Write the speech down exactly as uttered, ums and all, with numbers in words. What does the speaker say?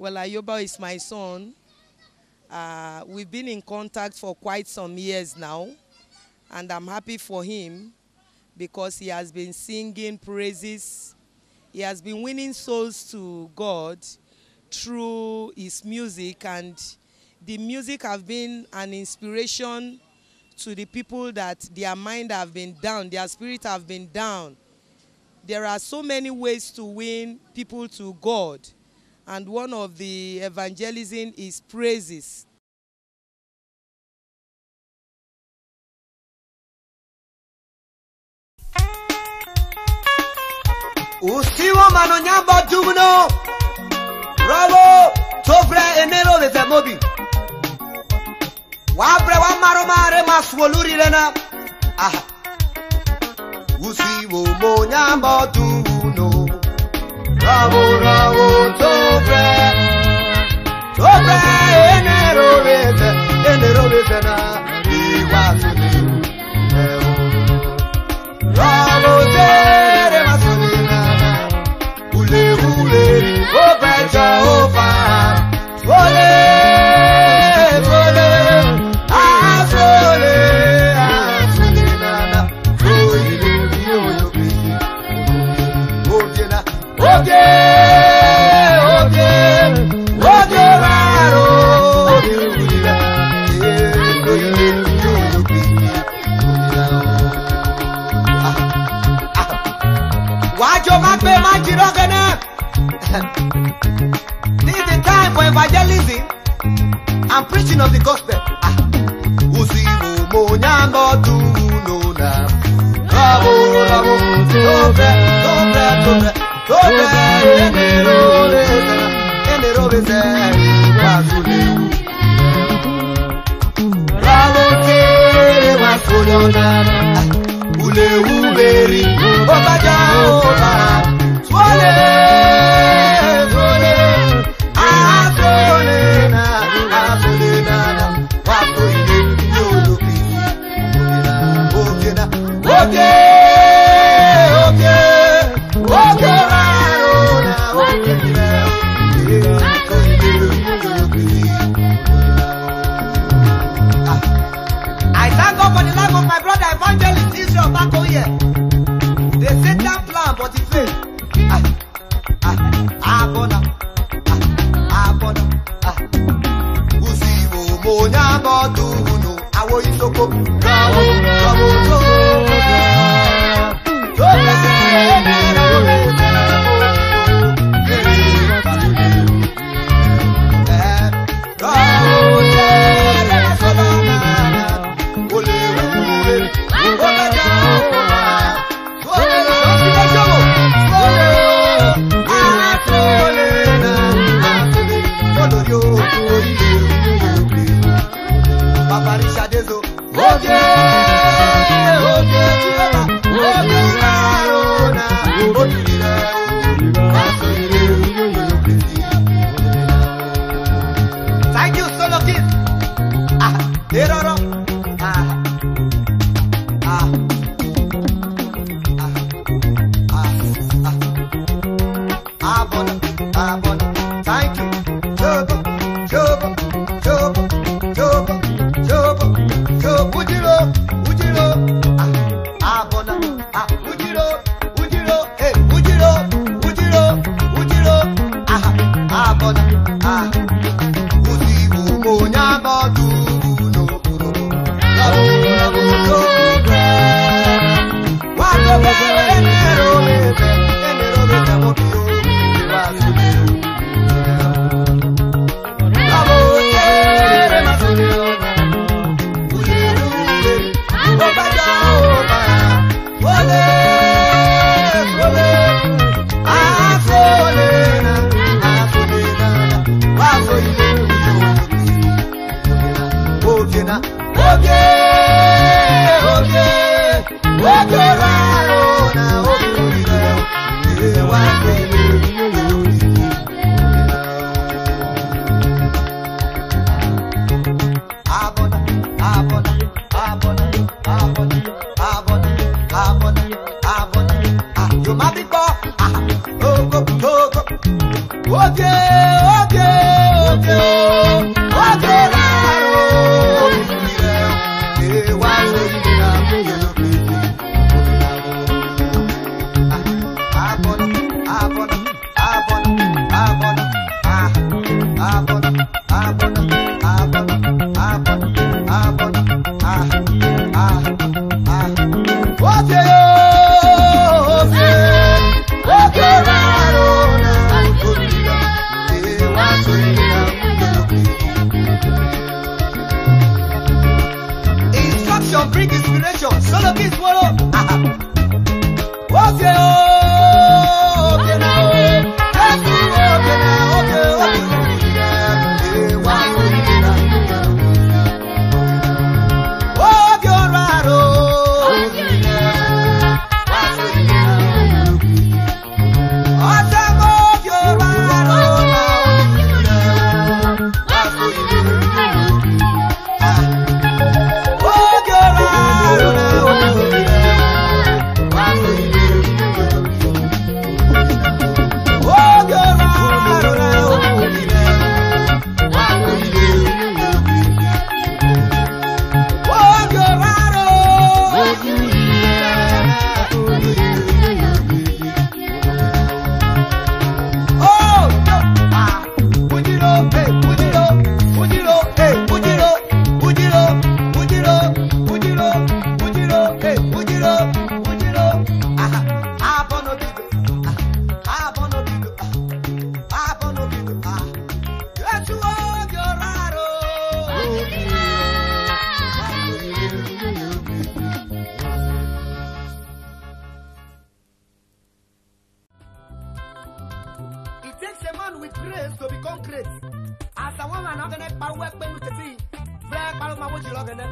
Well, Ayoba is my son. Uh, we've been in contact for quite some years now, and I'm happy for him because he has been singing praises. He has been winning souls to God through his music, and the music have been an inspiration to the people that their mind have been down, their spirit have been down. There are so many ways to win people to God, and one of the evangelism is praises. Usi wo ma no nyambọ duvwunu, rọ vwo te vrẹ enẹ ro vwẹ emobi. Wa vrẹ wa marhoma re ma suo olurhi rẹ na. Aha. Usi wo mo nyambọ duvwunu, rọ vwo, rọ vwo te vrẹ, te vrẹ enẹ ro vwẹ, enẹ ro vwẹ na, iwa sini. Rọvwọ odjere wa soli nana, ule ule, o vẹ Jihova. Ole, ole, a sole, a sole nana, o ile mi o yo bi. Ovie na, ovie, ovie, ovie raro, ovie ule, o ile mi o yo bi. Wa joma gbe ma jiro Ọghẹnẹ. This is the time for evangelism and preaching of the gospel. Ah. Usi wo mo nyambọ duvwunu na. Rọvwọ, rọvwọ, to vrẹ, to vrẹ, to vrẹ, to vrẹ, enẹ ro vwẹ, enẹ ro vwẹ, wa sule. Ravo te wa sori ọna, ule uveri, oba Jihova, sole, sole, a sole na, a sole na, wa ko ile, yo lo ki, oke na, oke, oke, oke, oke, oke, oke. I thank God for the life of my brother evangelist Israel Bako here. The Satan plan, but he failed. Ah, ah, abona, ah, abona, ah. Usi wo mo nya bo du unu, awo isoko. Bravo, bravo, bravo. Thank you, Solo King. Ah, eroro. Ah, ah, ah, ah, ah. Abona, abona, thank you. Jobo, jobo, jobo, jobo, jobo, jobo, ujiro, ujiro, ah, abona, ah, ujiro, ujiro, eh, ujiro, ujiro, ujiro, ah, abona, ah, usiku mo nya mo du no. Oke, oke, Sa wan wan na Ọghẹnẹ kparuwẹ kpenu teti. Vrẹ kparoma wo ji rẹ Ọghẹnẹ.